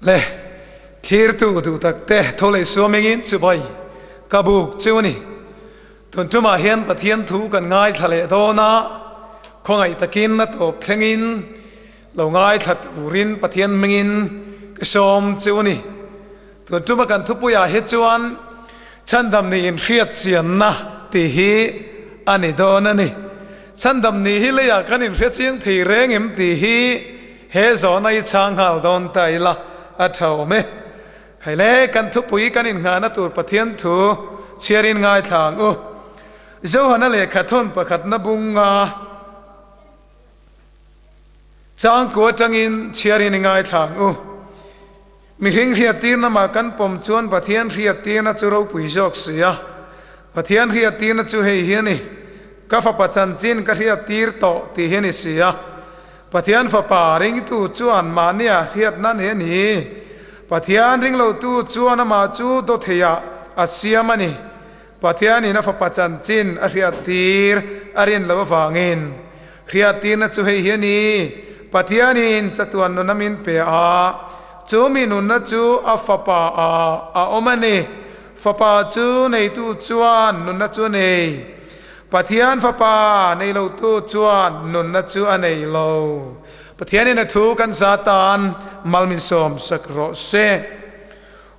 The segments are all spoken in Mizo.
Le, thlirtu duh tak te tho leh suam engin chibai ka buk chu a ni. Tun tumah hian Pathian thu kan ngaithla leh dawn a, khawngaih takin a tawp thlengin lo ngaithla turin Pathian hmingin ka sawm chu a ni. Tun tuma kan thupuiah hi chuan Chhandam nih inhriat chianna tih hi a ni dawn a ni. Chhandam nih hi leiah kan inhria chiang thei reng em tih hi he zawhna hi chhang nghal dawn ta ila a tha awm e. Hei le, kan thupui kan inngahna tur Pathian thu chhiarin ngaithla ang u. Johana lehkha thawn pakhatna bunga changku atangin chhiarin i ngaithla ang u. Mihring hriattirna mah kan pawm chuan Pathian hriattirna chu ropui zawk si a. Pathian hriattirna chu hei hi a ni, Ka fapa chanchin ka hriattir tawh tih hi a ni si a. Pathian Fapa ringtu chuan mahnia hriatna nei a ni. Pathian ringlotu chuan amah chu dawtheiah a siam a ni. Pathianin a Fapa chanchin a hriattir a rin loh avangin hriattirna chu hei hi a ni, Pathianin chatuan nuna min pe a, chu mi nunna chu a Fapa ah a awm a ni. Fapa chu neitu chuan nunna chu a nei. Pathian Fapa nei lotu chuan nunna chu a nei lo. Pathianin a thu kan za tan mal min sawm sak rawh se.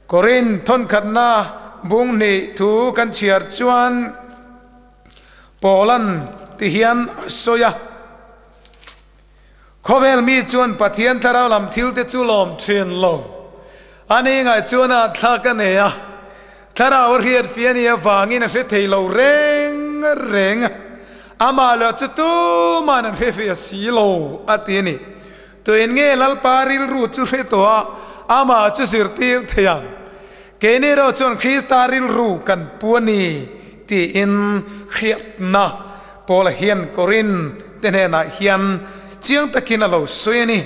Korin thawnkhatna bung hnih thu kan chhiar chuan Paulan ti hian a sawi a, Khawvel mi chuan Pathian thlarau lam thil te chu lawm thin lo. A ni ngai chuan a thlak a nei a, thlarau a hriat fi a nih avangin a hre thei lo reng reng. Amah luah chu tuman an hre fi a si lo, a ti a ni. Tuin nge Lalpa rilru chu hre tawh a, amah chu zirtir thei ang? Keini erawh chuan Krista rilru kan pu a ni tiin hriatna Paula hian Korin te hnenah hian chiang takin a lo sawi a ni.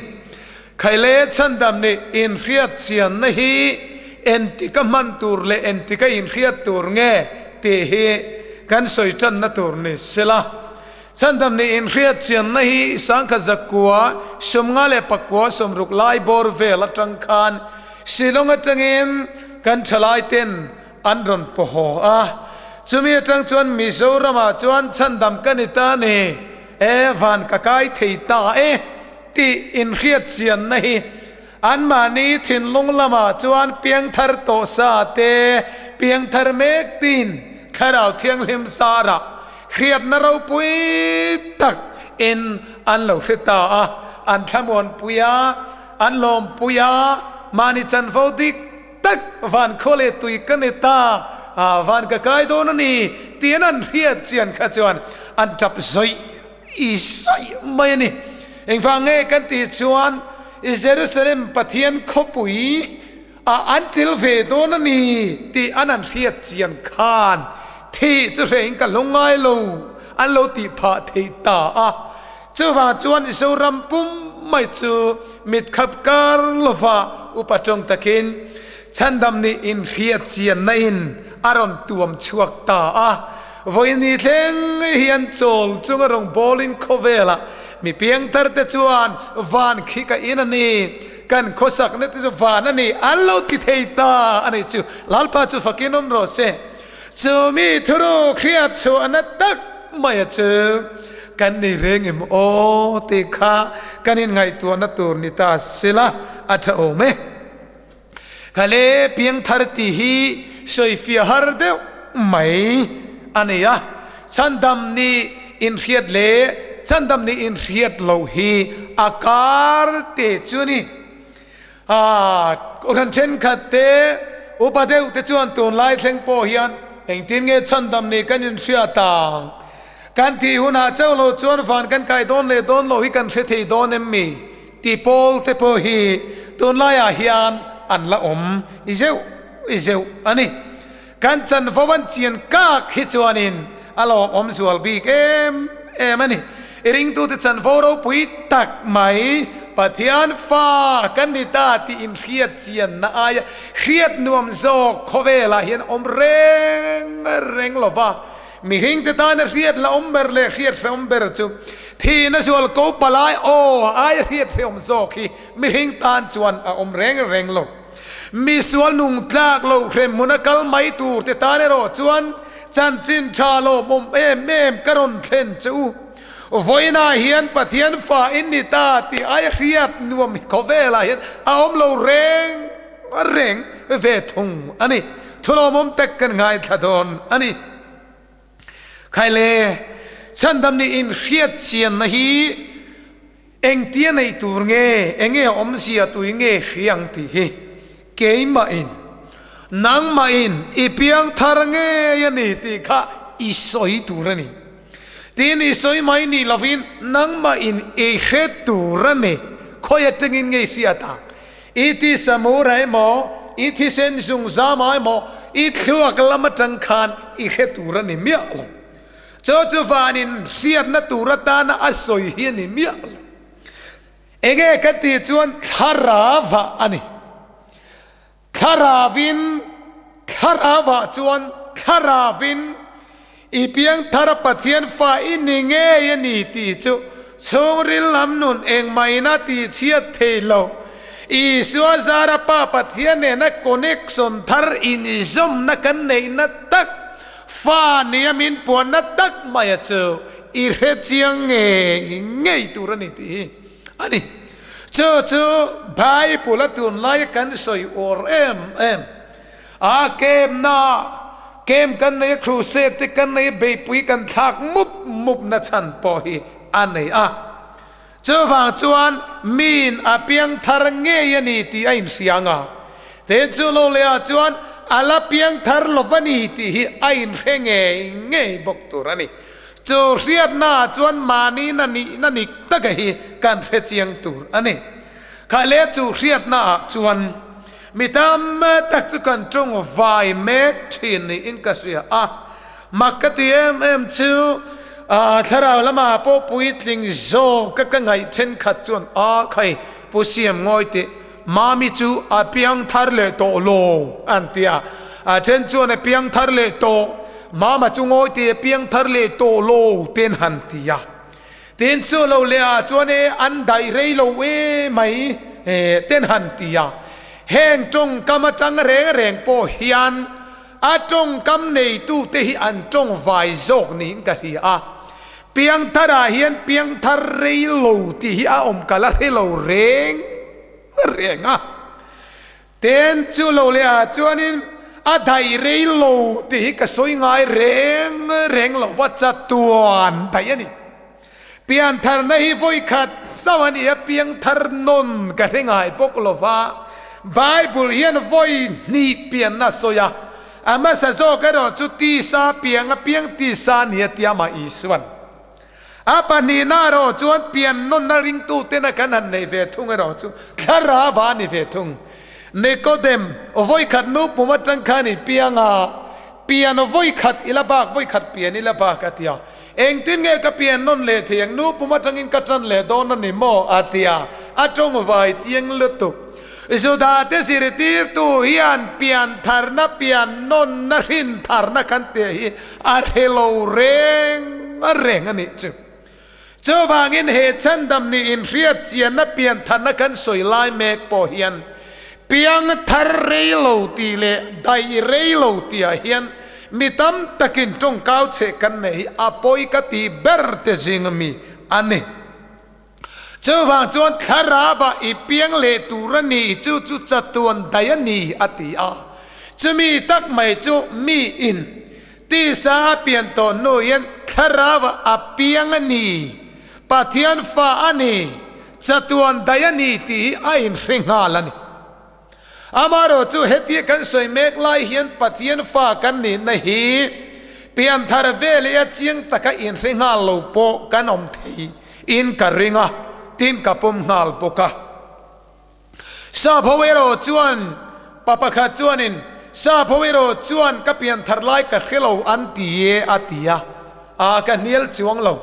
Khaile chhandam nih inhriat chianna hi entika hman tur leh entika inhriat tur nge tih hi kan sawi tanna tur ni sela. Chhandam nih inhriat chianna hi sangkhat zakua, 54, 60 lai bawr vel atang khan Shillong atangin kan thalai ten an rawn pawhaw a. Chumi atang chuan Mizoramah chuan chhandam ka ni ta ni e, van ka kai thei ta e tih inhriat chianna hi anmahni thinlung lamah chuan piangthar tawh sa te, piangthar mek tin Thlarau Thianghlim sarah hriatna ropui tak in an lo hre ta a, an thlamuanpui a, an lawmpui a, mahni chanvo dik tak van khaw leh tui ka ni ta, van ka kai dawn a ni tiin an hriat chian kha chuan an tap zawih zawih mai a ni. Engvang nge kan tih chuan Jerusalem Pathian khawpui ah an tel ve dawn a ni tih an an hriat chian khan thih chu hrehin ka hlung ngai lo an lo tih phah thei ta a. Chuvang chuan Zoram pum mai chu mit khap kar lova upa tawng takin chhandam nih inhriat chianna in a rawn tuam chhuak ta a. Vawiin thleng hian chawl chunga rawn bawlin khawvelah mi piangthar te chuan van khi ka in a ni. Kan khawsakna te chu van a ni, an lo ti thei ta a ni chu. Lalpa chu fakin awm rawh se. Chu mi thuruk hriat chhuahna tak mai a chu kan nei reng em aw tih kha kan inngaihtuahna tur ni ta sela a tha awm e. Khale piangthar tih hi sawifiah har deuh mai a ni a, chhandam nih inhriat leh chhandam nih inhriat loh hi a kar te chu a ni. Kohhran thenkhat te, upa deuh te chuan tunlai thleng pawh hian engtin nge chhandam nih kan inhriat ang? Kan tih hunah chauh lo chuan van kan kai dawn leh dawn loh hi kan hre thei dawn em mi? Tih pawl te pawh hi tunlaiah hian an la awm zeuh zeuh a ni. Kan chanvo an chian kak hi chuanin a lawmawm zual bik em em a ni. I ringtute chanvo ropui tak mai Pathian fa kan ni ta tih inhriat chianna aia hriat nuam zawk khawvelah hian awm reng reng lo va. Mihringte tana hriat la awm ber leh hriat hrehawm ber chu Thihna zual ko palai aw ai hriat hreawm zawk hi mihring tan chuan a awm reng reng lo. Misual nung tlak lo hrem hmuna kal mai tur te tan erawh chuan chanchin tha lawmawm em em ka rawn thlen che u. Vawiinah hian Pathian fa in ni ta tih ai hriat nuam hi khawvelah hian a awm lo reng reng ve thung a ni. Thu lawmawm tak kan ngaithla dawn a ni. Khaile, chhandam nih in hriat chianna hi engtia neih tur nge, enge a awmzia tui nge hria ang tih hi keimah in, nangmah in i piang thar ngei a ni tih kha i sawi tur a ni. Tin i sawi mai nih lovin nangmah in i hre tur a ni. Khawi atangin nge i hriat ang? I tisa mura emaw, i thisen zungzama emaw, i thluak lam atang khan i hre tur a ni miah lo. Chu chu vanin hriatna tur atana a sawi hi a ni miah lo. Enge ka tih chuan thlarava a ni. Thlaravin, thlarava chuan thlaravin i piangthar a Pathian fa i ni ngei a ni tih chu chhungril lam nun engmahina tih chhiat thei lo. Isua zara Pa Pathian nena connection thar inzawmna kan neihna tak, fa nia min puanna tak maia chu i hre chiang ngei ngei tur a ni tih hi a ni. Chu chu Bible a tunlaia kan sawi uar em em a, kemna kem kan nei a, crusade te kan nei a, beihpui kan thlak mup mup na chhan pawh hi a nei a. Chuvang chuan miin a piang thar ngei a ni tih a inhria anga, tin chu lo leh ah chuan a la piang thar lo va ni tih hi a inhre ngei ngei bawk tur a ni. Chu hriatna ah chuan mahni na nihna nik taka hi kan hre chiang tur a ni. Kha le chu hriatna ah chuan mi tam tak chu kan tawng vai mek thin niin ka hria a. Mak ka ti em em chu thlarau lamah pawh puitling zawk ka ngaih thenkhat chuan a khai Pu Siam ngawi teh Mami chu a piang thar leh tawh lo an ti a, a then chuan a piang thar leh tawh, Mama chu ngawi teh a piang thar leh tawh lo ten han ti a. Tin chu lo leh ah chuan e an daih rei lo e mai ten han ti a. Heng tawngkam atang reng reng pawh hian a tawngkam neitute hi an tawng vai zawk niin ka hria a. Piangthar ah hian piangthar rei lo tih hi a awm ka la hre lo reng reng a. Ten chu lo leh ah chuanin a daih rei lo tih hi ka sawi ngai reng reng lo va chatuan daih a ni. Piantharna hi vawi khat chauh a ni a, piangthar nawn ka hre ngai bawk lo va. Bible hian vawi hnih pianna a sawi a, a hmasa zawk erawh chu tisa piang a piang tisa ni a tia mah Isuan. A pahnihna erawh chuan pian nawnna ringtutena kan han neih ve thung erawh chu thlarava a ni ve thung. Nikodem, vawi khat nu pum atang khan i piang a, pian vawi khat i la bak, vawi khat pian i la bak a ti a. Engtin nge ka pian nawn leh thei ang, nu pum atangin ka tan leh dawn a ni maw? a ti a, a tawng vai chiang lutuk. Juda te zirtirtu hian pian tharna, pian nawnna, hrin tharna kan tih hi a hre lo reng reng a nih chu. Chuvangin he chhandam nih inhriat chianna pian tharna kan sawi lai mek pawh hian piang thar rei lo tih leh daih rei lo tihah hian Mi tam takin tawngkau chhe kan neih hi a pawi ka tih ber te zing ami a ni. Chuvang chuan thlarava i piang leh tur a ni, chu chu chatuan daih a ni a ti a. Chumi tak mai chu mi in tisa a pian tawh hnu hian thlarava a piang a ni, Pathian fa a ni, chatuan daih a ni tih hi a inhre nghal a ni. Amaherawh chu hetia kan sawi mek lai hian Pathian fa kan nihna hi pianthar ve leh a chiang taka inhre nghal lo pawh kan awm thei in ka ring a, tin ka pawm nghal bawk a. Sap ho erawh chuan pa pakhat chuanin Sap ho erawh chuan ka pianthar lai ka hre lo an ti e a ti a, a ka hnial chuang lo.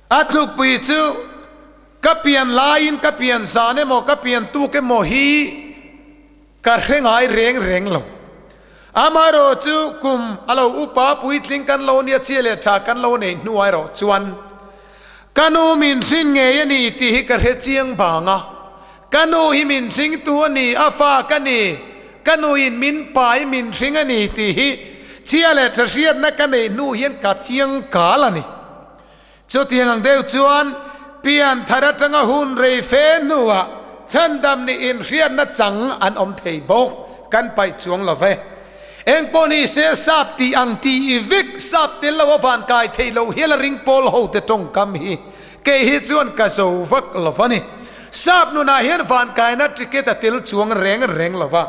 A tlukpui chu ka pian laiin ka pian zan emaw ka pian tuk emaw hi ka hre ngai reng reng lo. Amaherawh chu kum a lo upa puitling kan lo nia chia leh tha kan lo nei hnuah erawh chuan. Ka nu min hrin ngei a ni tih hi ka hre chiang vang a, ka nu hi min hringtu a ni, a fa ka ni, ka nuin min pai min hring a ni tih hi chhia leh tha hriatna ka neih hnu hian ka chiang kal a ni. Chutiang ang deuh chuan pian thar atanga hun rei fe hnuah chhandam nih inhriatna chang an awm thei bawk kan paih chuang lo ve. Engpawh ni se sap tih ang tih i vek sap tel lo a van kai theih loh hial a ring pawl ho te tawngkam hi kei hi chuan ka zo vak lo va ni. Sap nunah hian van kaina ticket a tel chuang reng reng lo va.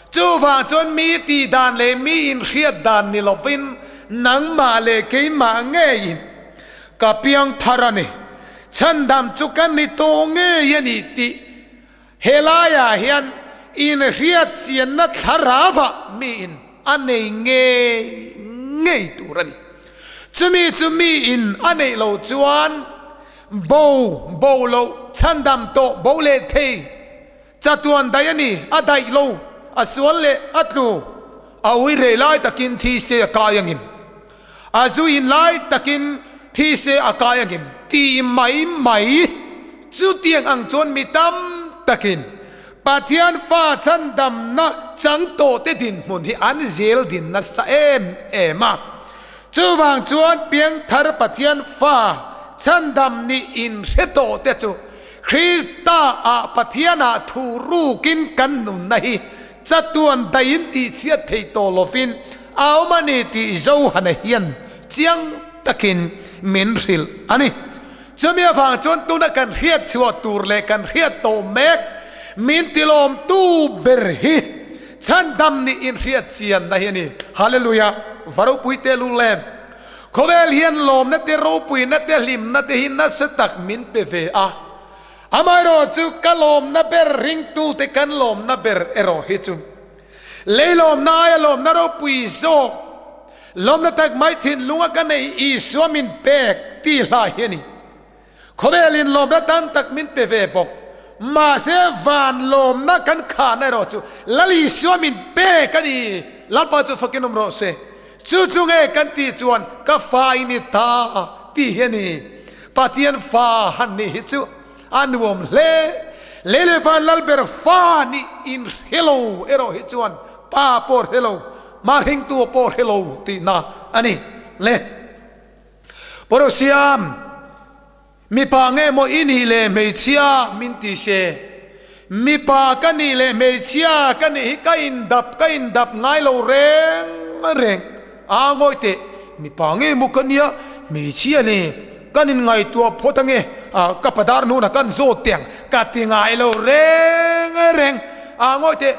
Chuvang chuan mi tih dan leh mi inhriat dan ni lovin nangmah leh keimah ngeiin ka piang thar a ni. Chhandam chu ka ni tawh ngei a ni tih helaiah hian inhriat chianna thlarauah miin a nei ngei ngei tur a ni. Chumi chu miin a neih loh chuan bo bo loh chhandam tawh bo leh thei Chatuan daih a ni, a daih lo, a sual leh a tlu, a ui rei lai takin thi se a kai angim, a zu in lai takin thi se a kai angim tih mai mai. Chutiang ang chuan mi tam takin Pathian fa chhandamna chang tawhte dinhmun hi an zel din nasa em em a. Chuvang chuan piangthar Pathian fa chhandam nih inhre tawhte chu Krista ah Pathian ah thu rukin kan nunna hi chatuan daihin tihchhiat thei tawh lovin a awm a ni tih Johana hian chiang takin min hrilh a ni. Chumi avang chuan tuna kan hriat chhuah tur leh kan hriat tawh mek min tilawmtu ber hi chhandam nih inhriat chianna hi a ni. Hallelujah! Va ropui teh lul em! Khawvel hian lawmna te, ropuina te, hlimna te hi nasa tak min pe ve a. Amaherawh chu ka lawmna ber ringtute kan lawmna ber erawh hi chu lei lawmna aia lawmna ropui zawk, lawmna tak mai thinlunga ka neih Isua min pek tih hlai hi a ni. Khawvelin lawmna tam tak min pe ve bawk. Mahse van lawmna kan khahna erawh chu Lal Isua min pek a ni. Lalpa chu fakin awm rawh se. Chu chu nge kan tih chuan ka fa i ni ta tih hi a ni. Pathian fa han nih hi chu a nuam hle. Lei leh van Lalber fa nih in hre lo erawh hi chuan pa pawh hre lo, mah hringtu pawh hre lo tihna a ni. Le. Pawrosiam, Mipa nge maw i nih leh hmeichhia min ti se? Mipa ka nih leh hmeichhia ka nih hi ka indap ka indap ngai lo reng reng a ngawi teh. Mipa nge maw ka nia hmeichhia le kan inngaihtuah phawt ange ka padar hnunah kan zawt teh ang ka ti ngai lo reng reng a ngawi teh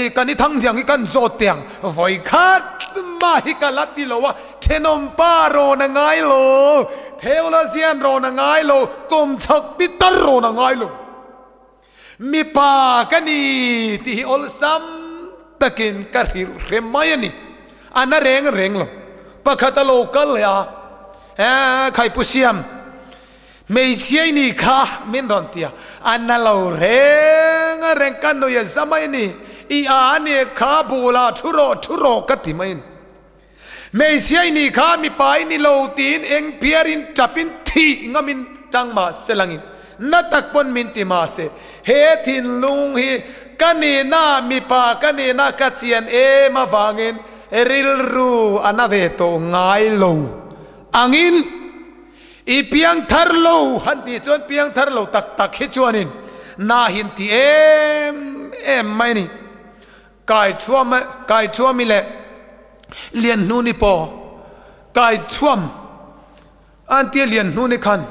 kan i thang diang hi kan zawt teh ang vawikhat mah hi ka la ti lo a. Thenawm pa rawn a ngai lo, Theologian rawn a ngai lo, kawmchhak pitar rawn a ngai lo. Mipa ka ni tih hi awlsam takin ka hrilh hre mai a ni. A na reng reng lo. Pakhat a lo kal leh a, Ee, Khaipu Siam, hmeichhia i ni kha min rawn ti a. A na lo reng reng, ka nui a za mai a ni. I a a ni kha, bulah thu rawh, thu rawh ka ti mai a ni. Hmeichhia i nih kha mipa i ni lo tiin eng phiarin tapin thih ngamin tang mah se langin na tak pawn min ti mah se he thinlung hi ka nihna mipa ka nihna ka chian em avangin rilru a na ve tawh ngai lo angin i piangthar lo han tih chuan piangthar lo tak tak hi chuanin na hin ti em em mai a ni. Kai thuam kai thuam i leh lian hnu ni pawh kai thuam an tia lian hnu ni khan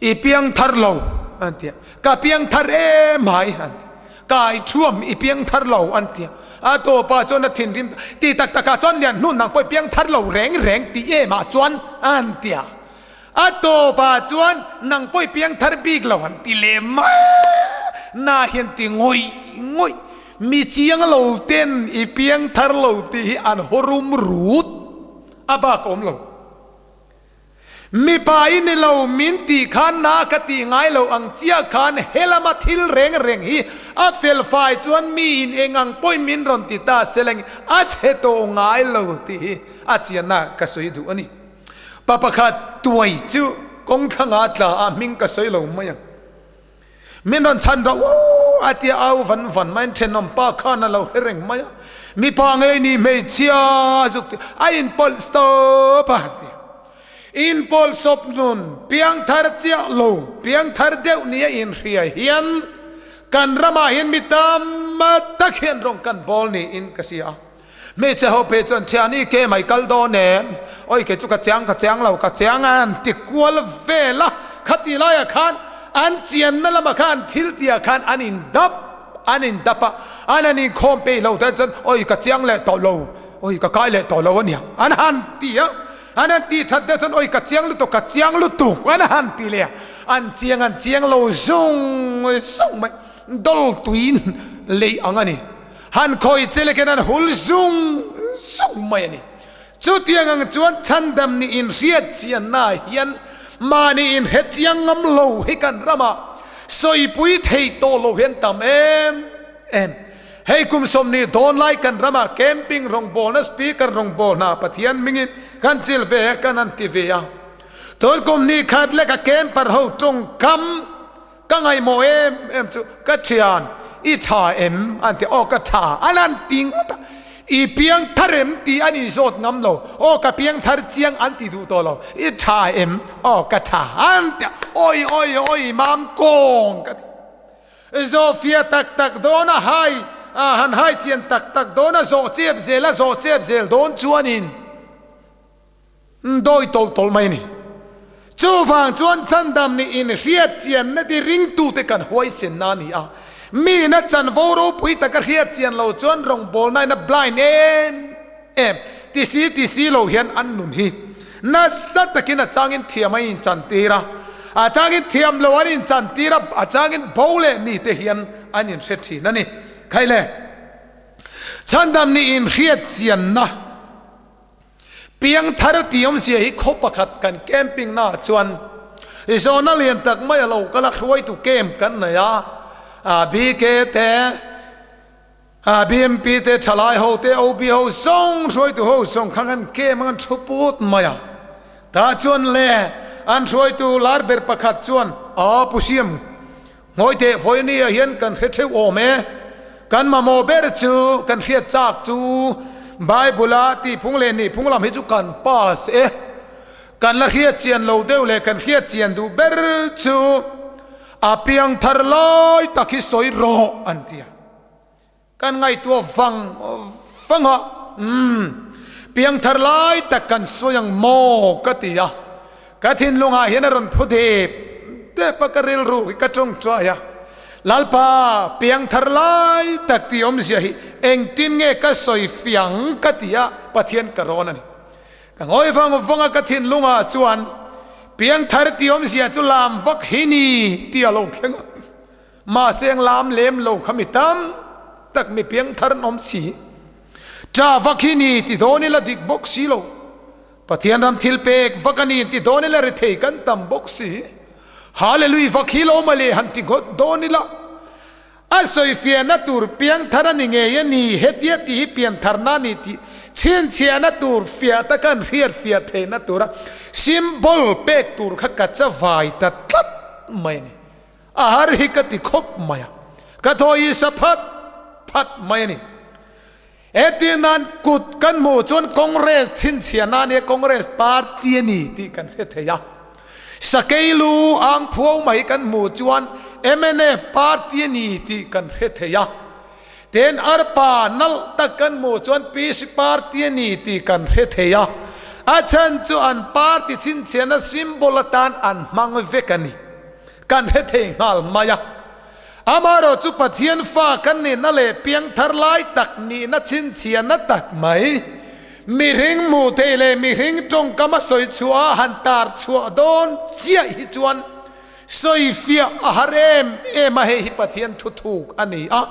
i piang thar lo an tia ka piang thar em hai an tia kai thuam i piang thar lo an tia a tawpah chuan a thinrim ti tak takah chuan lian hnu nang pawh i piang thar lo reng reng ti em ah chuan an tia A tawpah chuan nang pawh i piang thar bik lo han ti leh mai na hian ti ngawih ngawih. Mi chiang lo ten i piang thar lo tih hi an haw rum rut a bak awm lo. Mipa i ni lo min tih khan na ka tih ngai lo ang chiah khan helama thil reng reng hi a fel fai chuan mi in eng ang pawhin min rawn ti ta se leng a chhe tawh ngai lo tih hi a chianna ka sawi duh a ni. Pa pakhat tuai chu Kawng thlangah a tla a, hming ka sawi lo mai ang. Min rawn chhan rawh u a tia au van van mai in thenawm pa khan a lo hre reng mai a, mipa ngei ni hmeichhia zuk ti a inpawlh stop a ti. Inpawlh sawp nun piangthar chiah lo, piangthar deuh nia inhria hian kan ramah hian mi tam tak hian rawng kan bawl niin ka hria a. Hmeichhe ho phei chuan thiani ke mai kal dawn em? Awi kei chu ka chiang ka chiang lo ka chiang a an ti kual vel a, khati laiah khan an chianna lamah khan an thil tihah khan an indap an indap a, an han inkhawm peih lo te chuan awi ka chiang leh tawh lo, awi ka kai leh tawh lo a nia an han ti a, an han tih that deuh chuan awi ka chiang lutuk ka chiang lutuk an han ti leh a, an chiang an chiang lo zung zung mai, dawl tuiin leih ang a ni. Han khawi che lekin an hul zung zung mai a ni. Chutiang ang chuan chhandam nih inhriat chianna hian mahni inhre chiang ngam lo hi kan ramah sawipui thei tawh lo hian tam em em. Hei kum 20 dawn lai kan ramah camping rawngbawlna speaker rawngbawlna Pathian hmingin kan chil ve a kan han ti ve a. Tun kum ni khat leka camper ho tawngkam Ka ngaihmawh em em chu ka thian i tha em an ti aw ka tha an han ti ngawt a, i piang thar em tih an inzawt ngam lo, aw ka piang thar chiang an ti duh tawh lo, i tha em aw ka tha an ti a, awi awi awi mam kawng ka ti. Zawhfiah tak tak dawn a hai a han hai chian tak tak dawn a zawh chep zel a zawh chep zel dawn chuanin. Dawi tawlh tawlh mai a ni. Chuvang chuan chandam nih in hriat chianna ti ringtute kan huaisenna a ni a. Miin a chanvo ropui taka hriat chian lo chuan rawngbawlna in a blind em em ti si ti si lo hian an nun hi nasa takin a changin thiam an inchantir a, a changin thiam lo an inchantir a, a changin bo leh mite hian an inhre thin a ni. Khaile, chandam nih in hriat chianna. Piangthar tih awmzia hi khaw pakhat kan camping naah chuan zawhna lian tak mai a lo kal a, hruaitu camp kan nei a, BK te, BMP te, thalai ho te, OB ho zawng hruaitu ho zawng kha kan camp a kan thu put mai a. Tah chuan le an hruaitu lar ber pakhat chuan, Aw Pu Siam, Ngawi teh vawinia hian kan hre theuh awm e. Kan mamawh ber chu kan hriat chak chu Bible-a tihphung leh nihphung lam hi chu kan pass e. Kan la hriat chian lo deuh leh kan hriat chian duh ber chu a piangthar lai tak hi sawi rawh an ti a. Kan ngaihtuah vang vang a, umm, piangthar lai tak kan sawi ang maw ka ti a, ka thinlungah hian a rawn phu dep dep a, ka rilru hi ka tawngtai a, Lalpa, piangthar lai tak tih awmzia hi engtin nge ka sawi fiang ka ti a, Pathian ka rawn a ni. Ka ngawi vang vang a, ka thinlungah chuan piangthar tih awmzia chu lam vak hi ni tih a lo thleng a. Mahse ang lam lem lo kha mi tam tak mi piangthar an awm si. Ṭa vak hi ni ti dawn ila dik bawk si lo. Pathian ram thil pek vak a ni ti dawn ila rethei kan tam bawk si. Hallelui vak hi lo mawle han ti ngawt dawn ila. A sawifiahna tur piangthar a ni ngei a ni, hetia tih hi piantharna a ni tih chhinchhiahna tur fiah taka an hriatfiah theihna tura symbol pek tur kha ka chavai ta tlat mai a ni. A har hi ka ti khawp mai a, ka thaw i sa phat phat mai a ni. Heti nan kut kan hmuh chuan Congress chhinchhiahna a nia, Congress party a ni tih kan hre thei a. Sakei lu ang phuau mai kan hmuh chuan mnf party a ni tih kan hre thei a. Tin, arpa nalh tak kan hmuh chuan PC party a ni tih kan hre thei a. A chhan chu an party chhinchhiahna symbol atan an hmang vek a ni. Kan hre thei nghal mai a. Amaherawh chu Pathian fa kan nihna leh piangthar lai tak nihna chhinchhiahna tak mai, mihring hmuh theih leh mihring tawngkam a sawi chhuah a han tar chhuah dawn chiah hi chuan sawifiah a har em em a, hei hi Pathian thuthuk a ni a.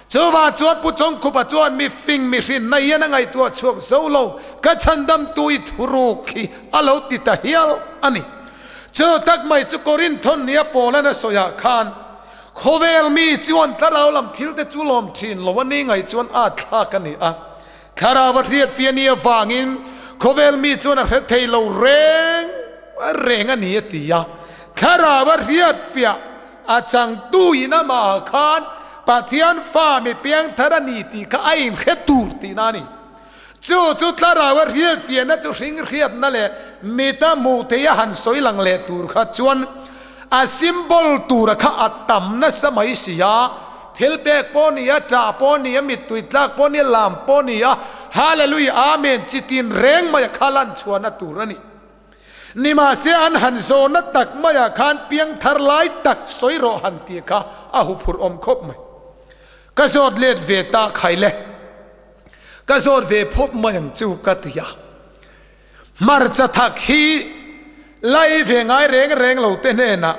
Chuvang chuan Pu Chawngkhupa chuan mifing mihrinna hian a ngaihtuah chhuak zo lo, ka chhandamtu i thuruk hi a lo ti ta hial a ni. Chu tak mai chu Korinthon nia Paulan a sawiah khan, Khawvel mi chuan thlarau lam thil te chu lawm thin lo a ni ngaih chuan a thlak a ni a, thlarau a hriatfiah ni avangin khawvel mi chuan a hre thei lo reng reng a ni a ti a. Thlarau a hriatfiah a changtu in amah ah khan Pathian fa mi piangthar a ni tih kha a inhre tur tihna a ni. Chu chu thlarau a hriatfiahna chu hring hriatna leh mita hmuh theih a han sawi lang leh tur kha chuan a symbol tura kha a tam nasa mai si a, thil pek pawh ni a, ṭah pawh ni a, mittui tlak pawh ni a, lam pawh ni a, Hallelujah Amen chi tin reng mai a kha lan chhuahna tur a ni. Nimahse an han zawhna tak maiah khan piangthar lai tak sawi rawh han tih kha a huphurh awm khawp mai. Ka zawt let ve ta khai le. Ka zawt ve phawt mai ang chu ka ti a. Hmarcha thak hi lai ve ngai reng reng lo te hnenah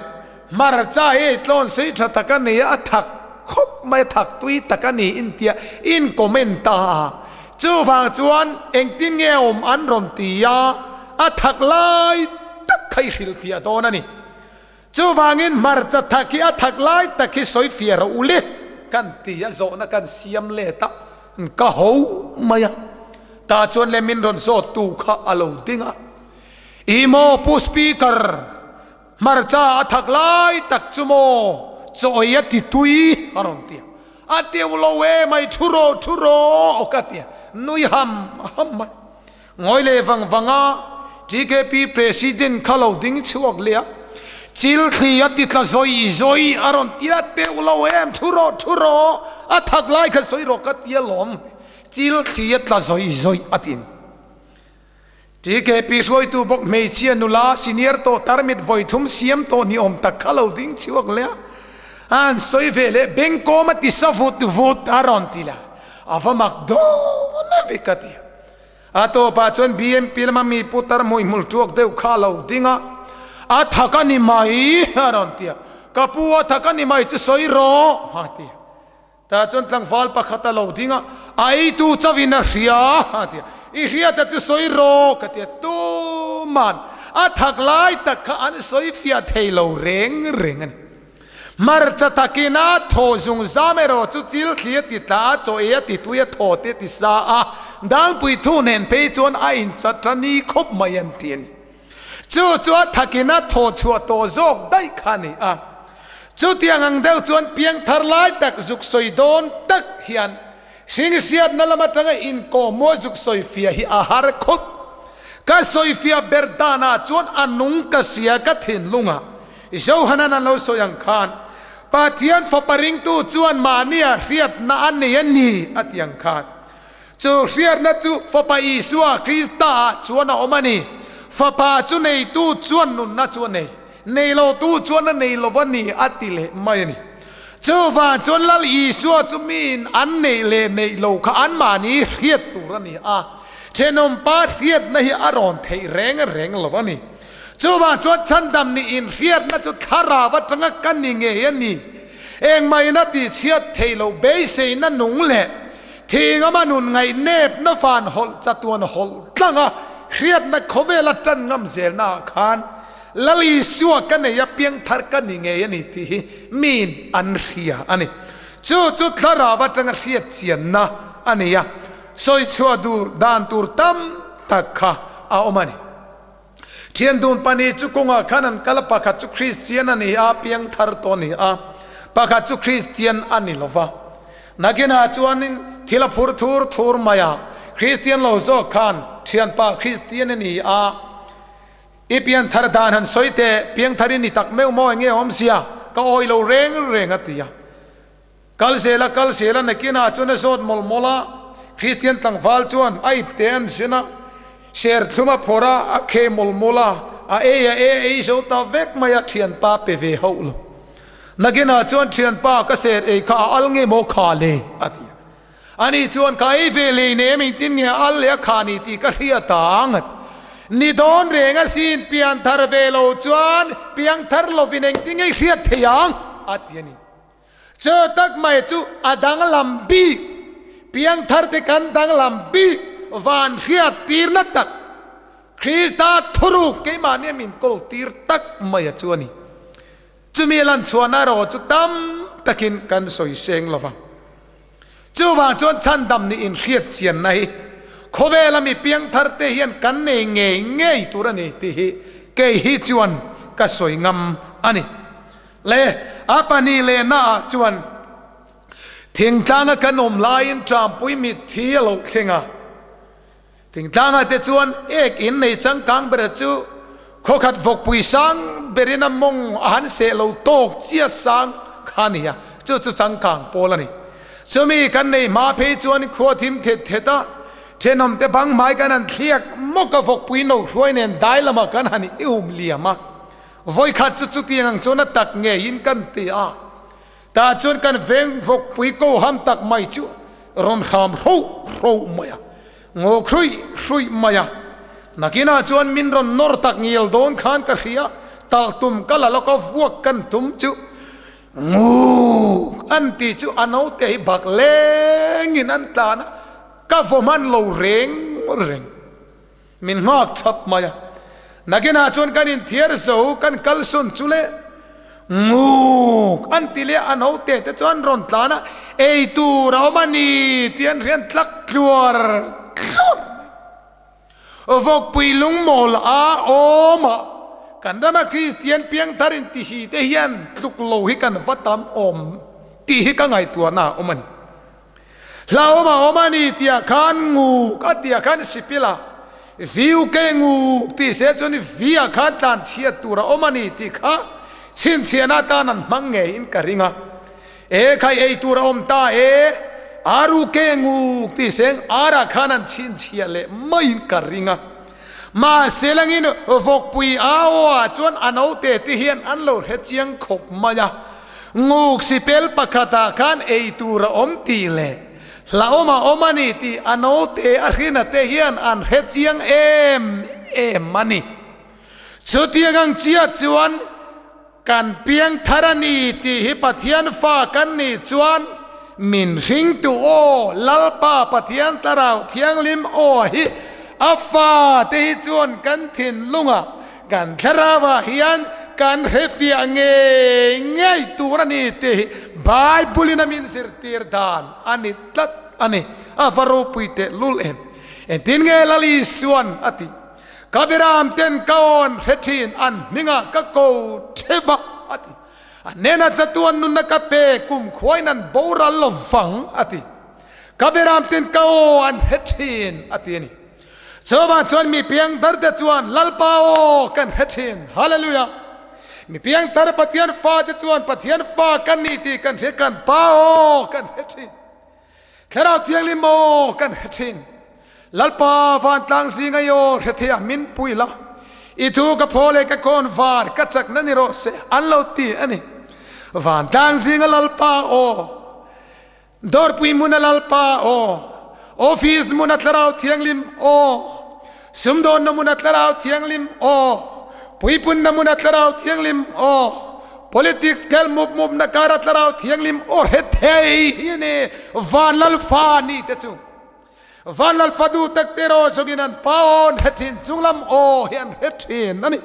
hmarcha hi ei tlawn sei tha tak a ni a, a thak khawp mai a, thak tui tak a ni in tia in comment ta a. Chuvang chuan engtin nge awm an rawn ti a, a thak lai tak kha i hrilhfiah dawn a ni. Chuvangin hmarcha thak hi a thak lai tak hi sawi fiah rawh u le kan ti a, zawhna kan siam let a, ka ho mai a. Tah chuan le min rawn zawt tu kha a lo ding a, I maw Pu Speaker, hmarcha a thak lai tak chu maw chawi a ti tui a rawn ti a, a teuh lo e mai thu rawh thu rawh ka ti a, nui ham ham mai. Ngawi leh vang vang a, TKP President kha lo ding chhuak leh a, chil thli a ti tla zawi zawi a rawn ti a, teuh lo em, thu rawh, thu rawh, a thak lai kha sawi rawh ka ti alawm, chil thli a tla zawi zawi a ti a ni. TKP hruaitu bawk hmeichhia nula senior tawh tarmit vawi thum siam tawh ni awm tak kha lo ding chhuak leh a, a han sawi ve leh bengkawm a ti sa vut vut a rawn ti la, a va mak dawn a ve ka ti a. A tawpah chuan BMP lama mi putar hmuihmul tuak deuh kha a lo ding a, A thak a ni mai, a rawn ti a. Ka pu, a thak a ni mai chu sawi rawh, a ti a. Tah chuan tlangval pakhat a lo ding a, A eitu chauhin a hria, a ti a. I hriata chu sawi rawh, ka ti a. Tuman a thak lai tak kha an sawi fiah thei lo reng reng a ni. Hmarcha takin a thaw zung zam erawh chu chil thli a ti tla a, chaw ei a ti tui a, thaw te a ti sa a, dangpui thu nen phei chuan a inchat tha ni khawp mai an ti a ni. Chu chu a thakin a thaw chhuah tawh zawk daih kha a ni a. Chutiang ang deuh chuan piangthar lai tak zuk sawi dawn tak hian hringhriatna lam atanga inkawhmuah zuk sawi fiah hi a har khawp. Ka sawi fiah ber danah chuan a nung ka hria ka thinlungah Johanan an lo sawi ang khan, Pathian Fapa ringtu chuan mahnia hriatna a nei a ni, a ti ang khan. Chu hriatna chu Fapa Isua Krista-ah chuan a awm a ni. Fapa chu neitu chuan nunna chu a nei, nei lotu chuan a nei lo a ni, a ti leh mai a ni. Chuvang chuan Lal Isua chu miin an neih leh neih lo kha anmahni hriat tur a ni a, thenawmpa hriatna hi a rawn theih reng reng lo a ni. Chuvang chuan chhandam nih inhriatna chu thlarau atanga ka ni ngei a ni. Engmahina tihchhiat theih loh beiseina nung leh thingama nun ngaihnepna van hawlh chatuan hawlh tlanga hriatna khawvela tan ngam zelnaah khan Lal Isua ka nei a piangthar ka ni ngei a ni tih hi miin an hria a ni. Chu chu thlarau atanga hriat chianna a ni a, sawichhuah duh dan tur tam tak kha a awm a ni. Thian dun pahnih chu kawngah khan an kal a, pakhat chu Kristian a ni a, piangthar tawh a ni a, pakhat chu Kristian a ni lo va. Nakinah chuanin thil a phur thur thur mai a, Kristian lo zawk khan thianpa Kristian a ni a, i pianthar dan han sawi teh, piangthar i ni tak meuh maw enge awmzia, ka awih lo reng reng a ti a. Kal zel a kal zel a, nakinah chuan a zawt mawlh mawlh a, Kristian tlangval chuan a ip te an zin a, serthlum a phawrh a, a kheh mawlh mawlh a, a ei a e a ei zo ta vek mai a, thianpa pe ve hauh lo. Nakinah chuan thianpa ka ser ei kha a al nge maw kha le? a ti a. Ani chuan ka ei ve lei nem engtin nge a al leh a kha ni tih ka hriat ang a ti. Ni dawn reng asin pianthar ve lo chuan piangthar lovin engtin nge i hriat thei ang? a ti a ni. Chu tak mai chu a danglam bik, piangthar te kan danglam bik van hriat tirna tak, Krista thuruk keimahni a min kawl tir tak mai a chu a ni. Chumi a lan chhuahna erawh chu tam takin kan sawi seng lo vang. Chuvang chuan chhandam nih inhriat chianna hi khawvela mi piangthar te hian kan nei ngei ngei tur a ni tih hi. kei hi chuan ka sawi ngam a ni. Le a pahnih lehna ah chuan thingtlanga kan awm laiin Ṭampui mitthi a lo thleng a. Thingtlangah te chuan ek in nei changkang ber chu khawkhat vawkpui sang berin a mawng a han seh lo tawk chiah sang kha a ni a, chu chu changkang pawl a ni. Chumi kan nei hma phei chuan khua thim thet thet a, thenawm te bang hmai kan han thliak mawk a vawkpui no hruai nen dai lamah kan han ium liam a, vawikhat chu chutiang ang chuan a tak ngeiin kan ti a. Tah chuan kan veng vawkpui ko ham tak mai chu rawn hram hroh hroh mai a, ngaw hruih hruih mai a. Nakinah chuan min rawn nawr tak ngial dawn khan ka hria, talh tum ka la lawk a vuak kan tum chu nguk an ti chu a naute hi bak lengin an tlan a, ka vaw hman lo reng reng. Min nghak chhap mai a. Nakinah chuan kan inthiar zo, kan kalsawn chu le nguk an ti leh a naute te chuan rawn tlan a, ei tur a awm a ni tih an hriat tlak tluar tluar mai. Vawkpui lungmawl a awm a, kan rama Kristian piangthar intisi te hian tluk lo hi kan va tam awm tih hi ka ngaihtuahna a awm a ni. Hlauhawm a awm a ni tih ah khan nguk a tih ah khan sipil a viu ke nguk tih se chuan vi ah khan tlan chhiat tur a awm a ni tih kha chhinchhiahna atan an hmang ngeiin ka ring a. E khai ei tur a awm ta e, aru ke nguk tih se ar ah khan an chhinchhiah leh maiin ka ring a. Mahse langin vawkpui au ah chuan a naute te hian an lo hre chiang khawp mai a. Nguk sipel pakhatah khan ei tur a awm tih leh hlauhawm a awm a ni tih a naute a hrina te hian an hre chiang em em a ni. Chutiang ang chiah chuan kan piang thar a ni tih hi Pathian fa kan nih chuan min hringtu aw Lalpa Pathian Thlarau Thianghlim aw hi a fa te hi chuan kan thinlungah Kan thlarauah hian kan hrefiah ngei ngei tur a ni tih hi Bible-in a min zirtir dan a ni tlat a ni. A va ropui teh lul em! Engtin nge Lal Isuan a tih? Ka biram ten ka awn hre thin, an hmingah ka ko theva a ti. A hnenah chatuan nunna ka pe, kum khuain an boral lo vang a ti. Ka biram ten ka aw an hre thin a ti a ni. Chuvang chuan mi piangthar te chuan Lalpa aw kan hre thin. Hallelujah! Mi piangthar Pathian fa te chuan Pathian fa kan ni tih kan hria kan Pa aw kan hre thin. Thlarau Thianghlim aw kan hre thin. Lalpa vantlang zinga i aw hre thei a min pui la. I thu ka phaw leh ka kawn var ka chakna ni rawh se an lo ti a ni. Vantlang zinga Lalpa aw Dawrpui hmuna Lalpa aw, Office hmuna Thlarau Thianghlim aw, Sumdawnna hmuna Thlarau Thianghlim aw, Puipunna hmuna Thlarau Thianghlim aw, Politics khel mup mupna kara Thlarau Thianghlim aw hre thei hi a ni Van Lalfa ni te chu. Van Lalfa duh tak te erawh zawngin an pa aw an hre thin, chunglam aw hi an hre thin a ni.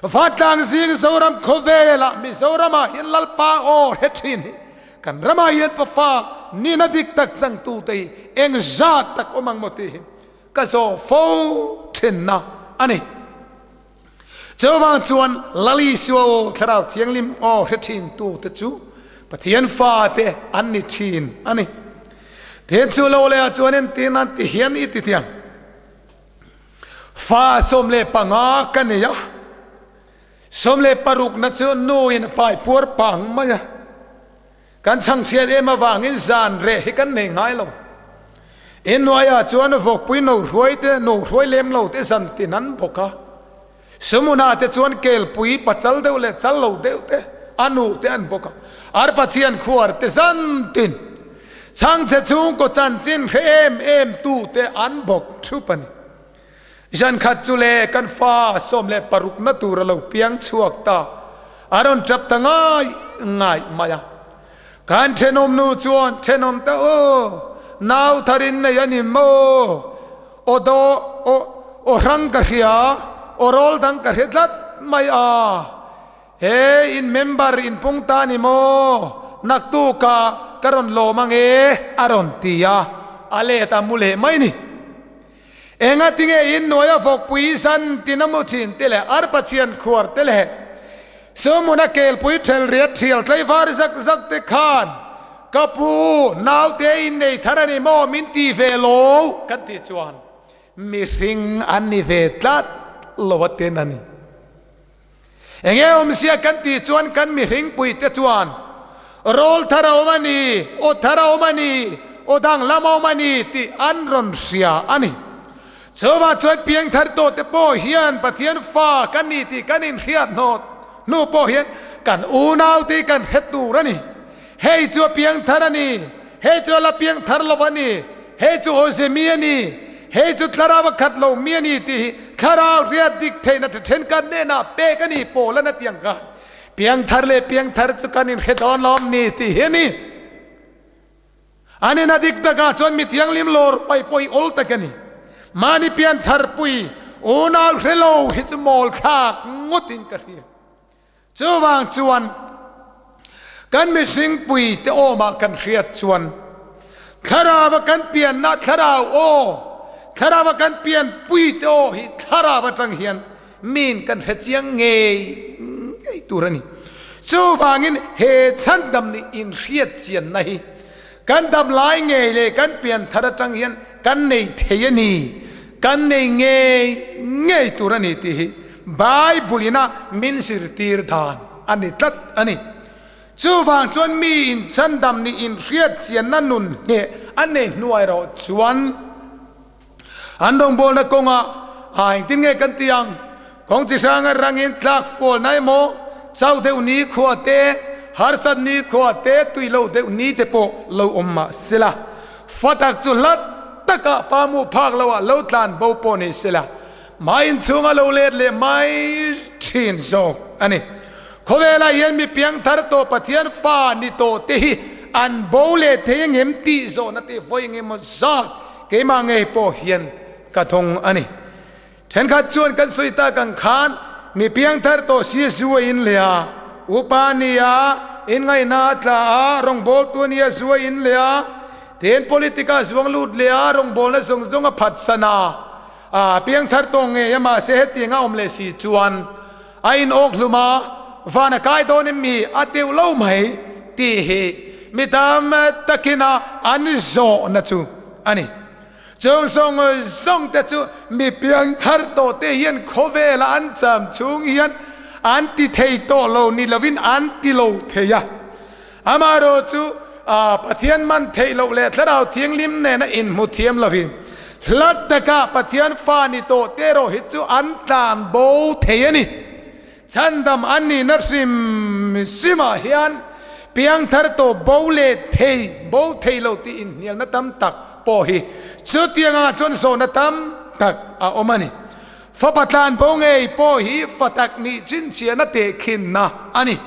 Vantlang zing Zoram khawvelah Mizoramah hian Lalpa aw hre thin hi Kan ramah hian pafa nihna dik tak changtute hi eng zat tak awm ang maw tih hi ka zawh fo thinna a ni. Chuvang chuan Lal Isua aw Thlarau Thianghlim aw hre thintute chu Pathian fate an ni thin a ni. Tin chu lo lehah chuan entir nan ti hian i ti thiang. Fa 15 ka nei a. 16 na chu nu in a pai puar pang mai a, kan chhangchhiat em avangin zan reh hi kan nei ngai lo. Inhnuaiah chuan vawkpui no hruai te, no hruai lem lo te zan tin an bawk a. Sumuna te chuan kelpui pachal deuh leh chal lo deuh te, a nu te an bawk a. Arpachian khuar te zan tin chhangchhe chhungkaw chanchin hre em em tu te an bawk thup a ni. Zan khat chu le kan fa 16 na tur a lo piang chhuak ta, a rawn tap ta ngai ngai mai a. Kan thenawm nu chuan, Thenawm ta aw, nau thar in nei a ni maw? Aw daw, aw, aw hrang ka hria, aw rawl dang ka hre tlat mai a. He in member in pung ta ni maw? Naktukah ka rawn lawm ange, a rawn ti a, a let a mu leh mai ni. Engatinge in hnuaia vawkpui zan tin a mu thin te leh arpa chian khuar te leh sumhmuna kelpui ṭhel riat ṭhial tlaivar zak zak te khan ka pu naute in nei thar a ni maw min ti ve lo kan tih chuan mihring an ni ve tlat lo a ten a ni. Enge awmzia kan tih chuan kan mihringpui te chuan rawl thar a awm a ni, aw thar a awm a ni, aw danglam a awm a ni tih an rawn hria a ni. Chuvang chuan piangthar tawh te pawh hian Pathian fa kan ni tih kan inhriat hnawt hnu pawh hian kan unau te hi kan hre tur a ni. Hei chu a piangthar a ni, hei chu a la piangthar lo a ni, hei chu awze mi a ni, hei chu thlarau a khat lo mi a ni tih hi thlarau hriat dik theihna tha thenkhat hnenah pek a ni pawl a na tiang khan piangthar leh piangthar chu kan inhre dawn lawm ni tih hi a ni. An ina dik takah chuan mi thianghlim lawr paih pawh i awl tak a ni. Mahni pianthar pui unau hre lo hi chu mawl thlak ngawtin ka hria. Chuvang chuan kan mihringpui te awmah kan hriat chuan thlarau a kan pianna thlarau aw, thlarau a kan pianpui te aw hi thlarau atang hian min kan hre chiang ngei ngei tur a ni. Chuvangin he chhandam nih inhriat chianna hi kan dam lai ngei leh kan pian thar atang hian kan nei thei a ni, kan nei ngei ngei tur a ni tih hi Bible ina min zirtir dan a ni tlat a ni. Chuvang chuan mi in chhandam nih inhriat chianna nun hneh a nei hnuai erawh chuan an rawngbawlna kawngah a engtin nge kan ti ang? Kawng chi hranga rangin tlak fualna emaw, chau deuh ni khua te, harsat ni khua te, tui lo deuh ni te pawh lo awm mah sela, fa tak chu hlat takah pa mu phak loah lo tlan bo pawh ni sela, Mah inchhunga lo let leh mai thin zawk a ni. Khawvelah hian mi piangthar tawh Pathian fa ni tawh te hi an bo leh thei angem tih zawhna te vawi engemaw zat keimah ngei pawh hian ka thawng a ni. Thenkhat chuan kan sawi tak ang khan mi piangthar tawh si zu a in leh a, upa a ni a, inngaihna a tla a, rawngbawltu a ni a, zu a in leh a, tin politic ah zuang lut leh a, rawngbawlna zawng zawng a phatsan a, A piangthar tawh ngei a, mahse hetiang a awm leh si chuan a in awk hlum a, van a kai dawn em mi a teuh lo mai tih hi mi tam takin a an zawhna chu a ni. Chung zawng zawng te chu mi piangthar tawh te hian khawvela an cham chhung hian an ti thei tawh lo ni lovin an ti lo thei a. Amaherawh chu Pathian man theih loh leh Thlarau Thianghlim nena inhmu thiam lovin hlat takah Pathian fa ni tawh te erawh hi chu an tlan bo thei a ni. Chhandam an nihna hrim hrimah hian piangthar tawh bo leh thei, bo thei lo tih inhnialna tam tak pawh hi chutiang angah chuan zawhna tam tak a awm a ni. Fapa tlan bo ngei pawh hi fa tak nih chhinchhiahna tehkhinna a ni.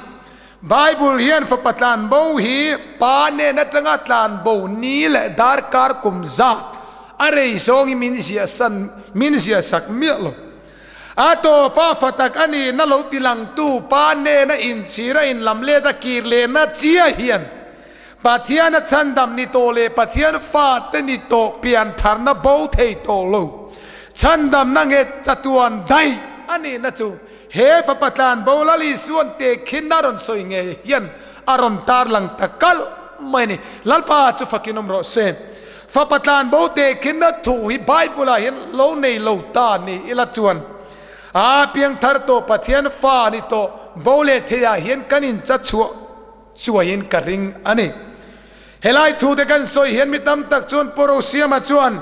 Bible hian fapa tlan bo hi pa nen atanga tlan bo ni leh darkar kum zat a rei zawngin min ziah san min ziah sak miah lo. A tawpa fa tak a nihna lo tilangtu pa nena inchhir a inlam let a kir lehna chiah hian Pathian a chhandam ni tawh leh Pathian fate ni tawh piantharna bo thei tawh lo chhandamna nge chatuan daih a nihna chu He fapa tlan bo Lal Isua'n tehkhin a rawn sawi ngei hian a rawn tarlang ta kalh mai a ni. Lalpa chu fakin awm rawh se. Fapa tlan bo tehkhinna thu hi Bible-ah hian lo nei lo ta ni ila chuan a piangthar tawh Pathian fa ni tawh bo leh theiah hian kan incha chhuah chuaiin ka ring a ni. Helai thute kan sawi hian mi tam tak chuan Pu Rosiama chuan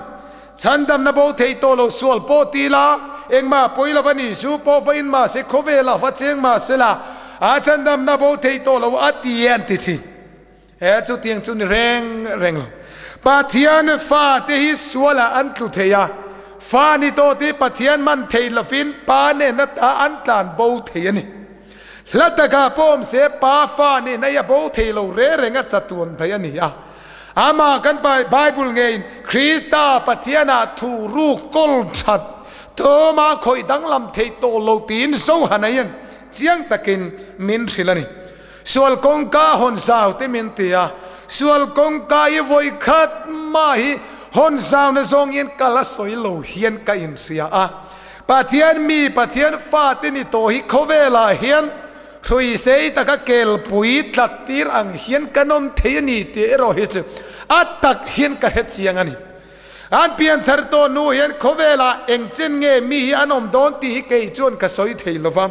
chhandamna bo thei tawh lo sual pawh ti la, engmah pawi lo va ni, zu pawh va in mahse khawvelah va cheng mahse la, a chhandamna bo thei tawh lo a ti e an ti thin. He chutiang chu ni reng reng lo. Pathian fate hi sualah an tlu thei a, fa ni tawh te hi Pathian man thei lovin Pa nen ata an tlan bo thei a ni. Hla takah pawh awm se pa fa nen a ia bo thei lo re reng a chatuan thei a ni a. Amah kan Bible ngeiin Krista Pathianah thu ruk kawl that tawma khawih danglam thei tawh lo tiin Johana hian chiang takin min hrilh a ni. Sual kawngka hawn zau te min ti a, sual kawngka i vawi khat mah hi. Hawn zauna zawng hian ka la sawi lo hian ka inhria a. Pathian mi, Pathian fate ni tawh hi khawvelah hian hrui sei taka kelpui tlat tir ang hian kan awm thei a ni tih erawh hi chu a tak hian ka hre chiang a ni. An pianthar tawh hnu hian khawvelah eng chen nge mi hi an awm dawn tih hi kei chuan ka sawi thei lo va,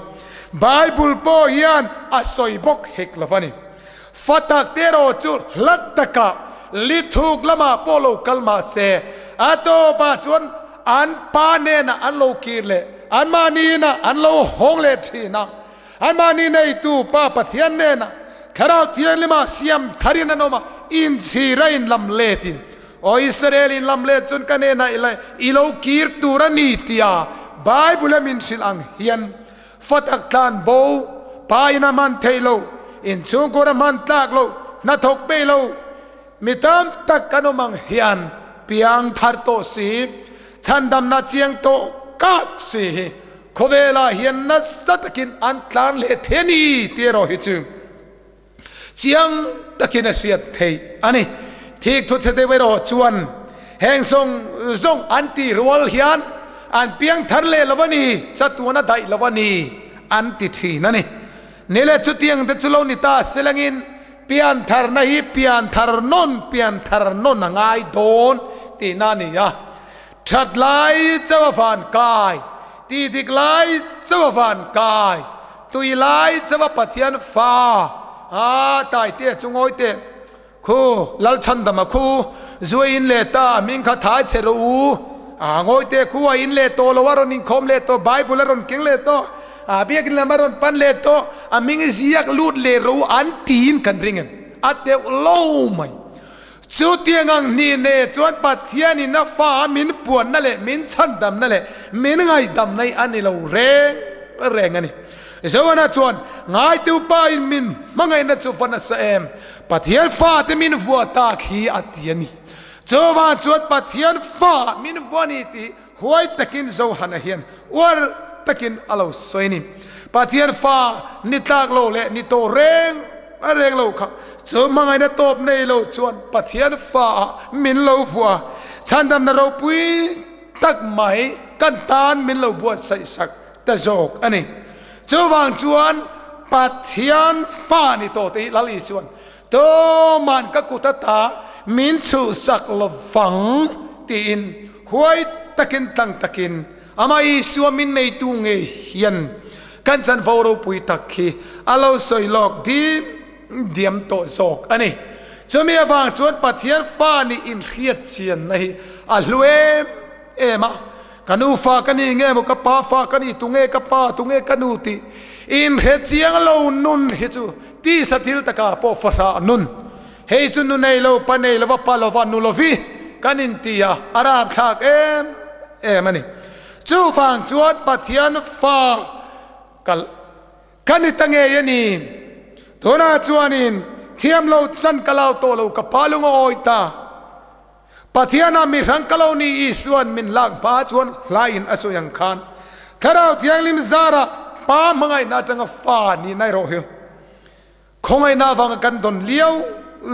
Bible pawh hian a sawi bawk hek lo va ni. Fa tak te erawh chu hlat takah lithuk lamah pawh lo kal mah se, a tawpah chuan an pa hnenah an lo kir leh, anmahni inah an lo hawng leh thin a. Anmahni neitu Pa Pathian hnenah Thlarau Thianghlimah siam tharin an awm a, inchhir a inlam letin, Aw Israel, inlam let chuan ka hnenah ila i lo kir tur a ni tia Bible-a min hrilh ang hian fa tak tlan bo, pa in a hman theih lo, inchhungkur a hman tlak lo, hnathawk peih lo, mi tam tak kan awm ang hian piang thar tawh si, chhandamna chiang tawh kak si hi Khawvelah hian nasa takin an tlan leh thei a ni tih erawh hi chu chiang takin a hriat theih a ni. Thik thu chhe deuh erawh chuan heng zawng zawng an tih rual hian an piang thar leh lo a ni, chatuan a daih lo a ni an ti thin a ni. Ni leh chutiang te chu lo ni ta selangin pian tharna hi pian thar nawn pian thar nawn a ngai dawn tihna a ni a. That lai chauh a van kai, tih dik lai chauh a van kai, tui lai chauh a Pathian fa a tai te chu ngawi teh. Khu Lalchhandama khu zua in leh ta a hming kha thai che rawh u. A ngawi teh khu a in leh tawh lo a rawn inkhawm leh tawh, Bible a rawn keng leh tawh, a biakin lam a rawn pan leh tawh, a hming ziak lut leh rawh u an tiin kan ring em? A teuh lo mai. Chutiang ang hnih ne chuan Pathianin a fa a min puanna leh min chhandamna leh min ngaihdamna hi a ni lo reng reng a ni. Joana chuan, Ngaitu Pa in min hmangaihna chu va nasa em? Pathian fate min vuah tak hi a ti a ni. Chuvang chuan Pathian fa min vuah ni tih huai takin Johana hian uar takin a lo sawi a ni. Pathian fa ni tlak lo leh ni tawh reng reng lo kha chu hmangaihna tawp nei lo chuan Pathian fa ah min lo vuah a, chhandamna ropui tak mai kan tan min lo buatsaih sak ta zawk a ni. Chuvang chuan Pathian fa ni tawh te hi Lal Isuan Tuman ka kut ata min chhuhsak lovang tiin huai takin tlang takin amah Isua min neitu ngei hian kan chanvo ropui tak hi a lo sawi lawk dim diam tawh zawk a ni. Chumi avang chuan Pathian fa nih inhriat chianna hi a hlu em em a, ka nu fa ka ni nge maw ka pa fa ka ni tunge ka pa tunge ka nu tih inhre chiang lo nun hi chu tisa thil taka pawh fahrah nun hei chu nu nei lo pa nei lova pa lova nu lovi kan inti a, a rapthlak em em a ni. Chuvang chuan Pathian fa kal Ka ni ta ngei a ni. Tunah chuanin thiam lo chan ka lau tawh lo, ka pa lung a awi ta. Pathianah mi hrang ka lo ni Isua'n min lak hma chuan hlaiin a sawi ang khan Thlarau Thianghlim zarah Pa hmangaihna atanga fa nihna erawh hi khawngaihna avanga kan dawn liau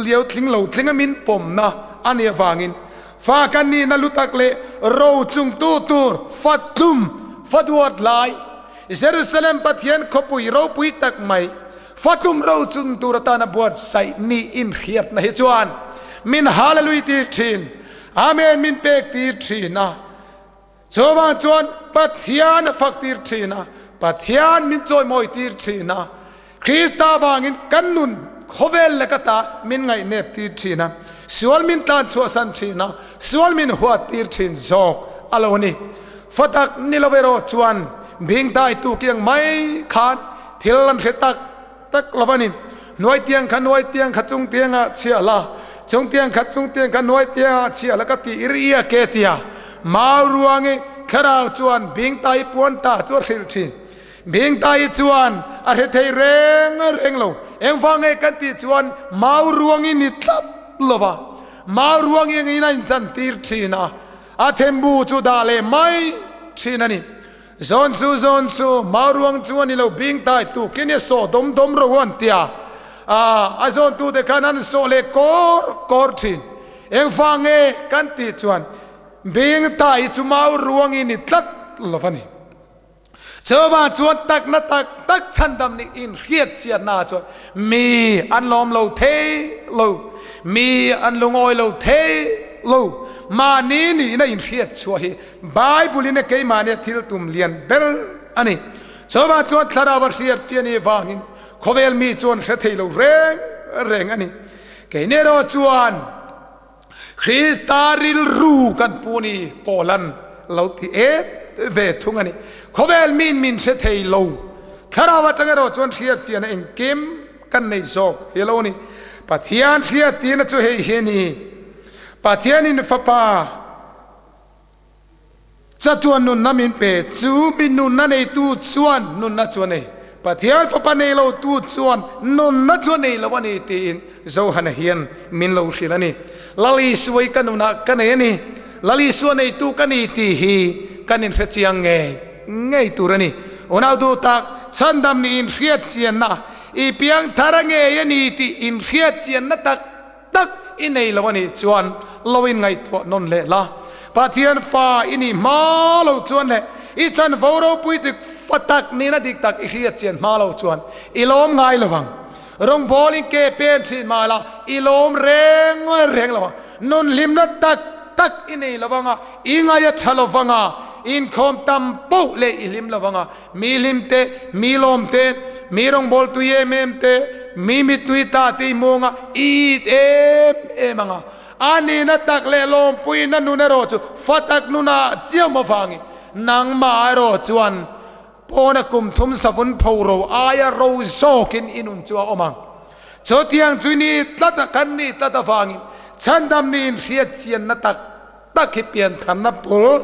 liau tling lo tlinga min pawmna a nih avangin fa kan nihna lu tak leh ro chungtu tur fa tlum fa duat lai Jerusalem Pathian khawpui ropui tak mai fatlum rochun tur atana buatsaih niin hriatna hi chuan min Hallelui tir thin, Amen min pek tir thin a. Chuvang chuan Pathian a fak tir thin a, Pathian min chawimawi tir thin a, Krista vangin kan nun khawvel leh ka ta min ngaihnep tir thin a, sual min tlan chhuahsan thin a, sual min huat tir thin zawk a lo ni. Fatak ni lo erawh chuan bingtai tu kiang mai khan thil an hre tak tak lo a ni. Hnuai tiang kha hnuai tiang kha chung tiangah chhiah la, chung tiang kha chung tiang kha hnuai tiangah chhiah la ka ti ir ia ke tia mau ruangi thlarau chuan bingtai puan ta chu a hrilh thin. Bingtai chuan a hre thei reng reng lo. Engvang nge kan tih chuan mau ruangi ni tlat lo va, mau ruangi angin a inchantir thin a. A thembu chu dah leh mai thin a ni. Zawn su zawn su, mau ruang chu a ni lo, bing tai tu khi nia sawh dawm dawm ro an tia. A, a zawn tu te khan an sawh leh kawr kawr thin. Engvang nge kan tih chuan bing ta hi chu mau ruangin ni tlat lo a ni. Chuvang chuan takna tak tak chhandam nih inhriat chianna chuan mi an lawm lo thei lo, mi an lungawi lo thei lo. Mahni nihna inhriat chhuah hi Bible in a keimahnia thil tum lian ber a ni. Chuvang chuan thlarau a hriat fiah ni vangin khawvel mi chuan hre thei lo reng reng a ni. Keini erawh chuan Krista rilru kan pu ni Paulan lo ti et ve thung a ni. Khawvel miin min hre thei lo. Thlarau atang erawh chuan hriatfiahna engkim kan nei zawk hi lo ni. Pathian hriattirna chu hei hi a ni, Pathianin Fapa Chatuan nunna min pe, chu mi nunna neitu chuan nunna chu a nei. Pathian Fapa nei lotu chuan nunna chu a nei lo a ni tiin Johana hian min lo hrilh a ni. Lal Isua i ka nunah ka nei a ni, Lal Isua neitu ka ni tih hi kan inhre chiang ngei ngei tur a ni. Unau duh tak, chhandam nih inhriat chianna, i piang thar a ngei a ni tih inhriat chianna tak tak i nei lo a nih chuan lo in ngaihtuah nawn leh la. Pathian fa i nih hma lo chuan leh i chanvo ropui dik fa tak nihna dik tak i hriat chian hma lo chuan i lawm ngai lo vang. Rawngbawl in ke pen thin mah la i lawm reng reng lo vang. Nun hlimna tak tak i nei lo vang a, i ngaih a tha lo vang a, inkhawm tam poh leh i hlim lo vang a. Mi hlim te, mi lawm te, mi rawngbawl tui em em te, mi mittui ta te i muang a, i it em em ang a. A nihna tak leh lawmpuina nun erawh chu fa tak nunah chiam avangin nangmah erawh chuan pawna kum thum savun pho ro aia ro zawkin i nun chu a awm ang. Chutiang chu ni tlat a kan nih tlat avangin chhandam niin hriatchianna tak tak hi piantharna bul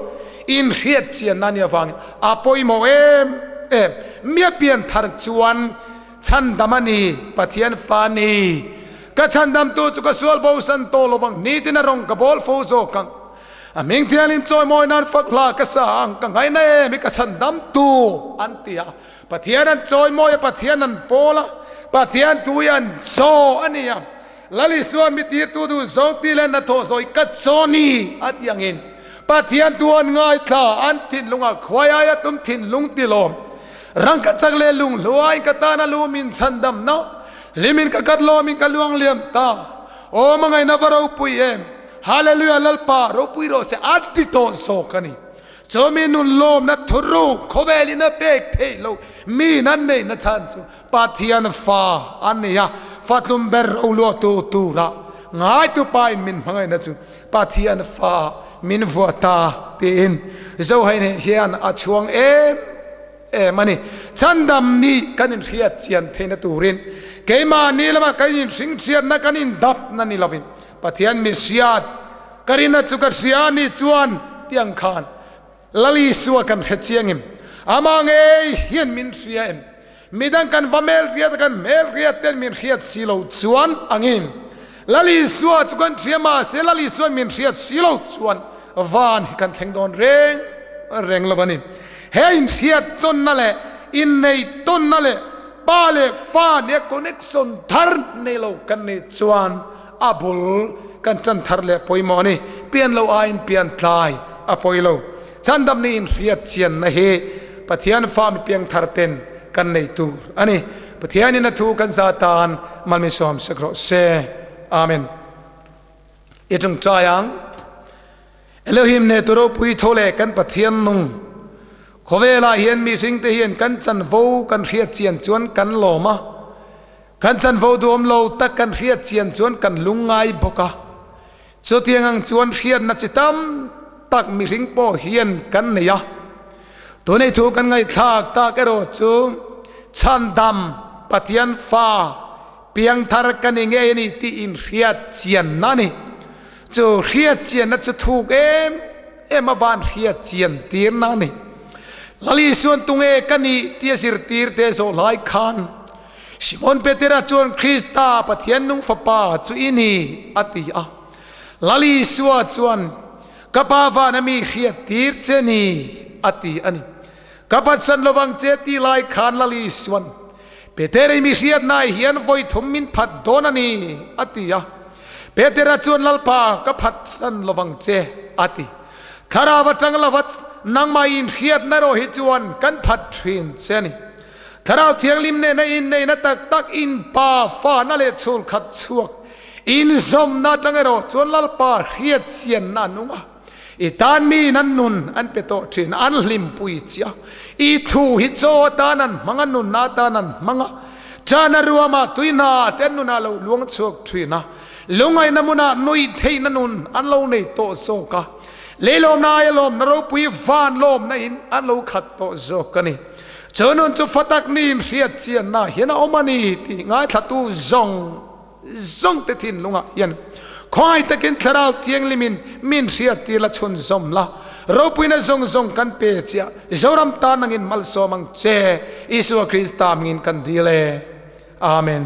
inhriat chianna nia vangin a pawimawh em em. Mia pianthar chuan chhandam a ni, Pathian fa ni. Ka chhandamtu chu ka sual bosan tawh lo vang, nitin a rawng ka bawl fo zawk ang. A hming thiangin chawimawi nan fak hla ka sa ang, ka ngaina em hi ka chhandamtu an ti a. Pathian an chawimawi a, Pathian an pawl a, Pathian thu hi an chaw a ni a. Lal Isuan mi tirtu duh zawng ti leh hnathawh zawi ka chaw ni a tih angin Pathian tu an ngaithla, an thinlungah khuai aia tum thinlung ti lawm. Rangka chak leh lung hluaiin ka tan a lu min chhandamna, hlimin ka kat lawmin ka luang liam ta. Aw hmangaihna va ropui em! Hallelujah Lalpa ropui rawh se a ti tawh zawk a ni. Chu mi nun lawmna thuruk khawvelin a pek theih loh mi nan neihna chhan chu Pathian fa a ni a, fatlum ber ro luahtu tura ngaitu pa in min hmangaihna chu Pathian fa min vuah ta tiin Zohaine hian a chhuang em em a ni. Chhandam nih kan inhriat chian theihna turin keimahni lama kan inhringchhiatna kan indapna ni lovin Pathian mi hriat ka rinna chu ka hria a nih chuan tiang khan Lal Isua kan hre chiang em? Amah ngei hian min hria em? Midang kan va mel riat a kan hmel riat ten min hriat si lo chuan angin Lal Isua chu kan hria mahse Lal Isuan min hriat si lo chuan van hi kan thleng dawn reng reng lo a ni. He inhriat tawnna leh inneih tawnna leh pa leh fa nia connection thar nei lo kan nih chuan a bul kan tan thar leh pawimawh a ni. Pian lo aiin pian tlai a pawi lo. Chandam nih inhriat chianna hi Pathian fa mi piangthar ten kan nei tur a ni. Pathianin a thu kan za tan malminsawm sek rawh se. Amen. I tawngtai ang. Elohim ne tu ropui tho leh kan Pathian nung khawvelah hian mihringte hian kan chanvo kan hriat chian chuan kan lawm a. Kan chanvo duhawm lo tak kan hriat chian chuan kan lungngai bawk a. Chutiang ang chuan hriatna chi tam tak mihring pawh hian kan nei a. Tunei thu kan ngaihthlak tak erawh chu chhandam Pathian fa piangthar ka ni ngei a ni tih inhriat chianna a ni. Chu hriat chianna chu thuk em em a van hriat chian tirna a ni. Lal Isuan tunge ka nih tia zirtirte zawh lai khan Simon Petera chuan Krista, Pathian nung Fapa chu i ni, a ti a. Lal Isua chuan, Ka Pa vana mi hriat tir che ni, a ti a ni. Ka phatsan lovang che ti lai khan Lal Isuan, Peter i mi hriatnaah hian vawi thum min phat dawn a ni, a ti a. Petera chuan, Lalpa, ka phatsan lovang che, a ti. Thlarau atang lova nangmah inhriatna erawh hi chuan kan phat thin che a ni. Thlarau Thianghlim nena inneihna tak tak in pa fana leh chhul khat chhuak inzawmna atang erawh chuan Lalpa hriatchianna a nung a. I tan miin an nun an pe tawh thin, an hlimpui chiah. I thu hi chaw atan an hmang a, nunna atan an hmang a. Chana ruama tui hna te an nunah lo luang chhuak thin a. Lungaihna hmunah nuih theihna nun an lo nei tawh zawk a. Leilawmna aia lawmna ropui van lawmna in an lo khat tawh zawk a ni. Chu nun chu fa tak niin hriat chianna hian a awm a ni tih ngaithlatu zawng zawng te thinlungah hian khawngaih takin Thlarau Thianghlimin min hriattir la chhunzawm la, ropuina zawng zawng kan pe chiah Zoram tan nangin malsawm ang che, Isua Krista hmingin kan dil e. Amen.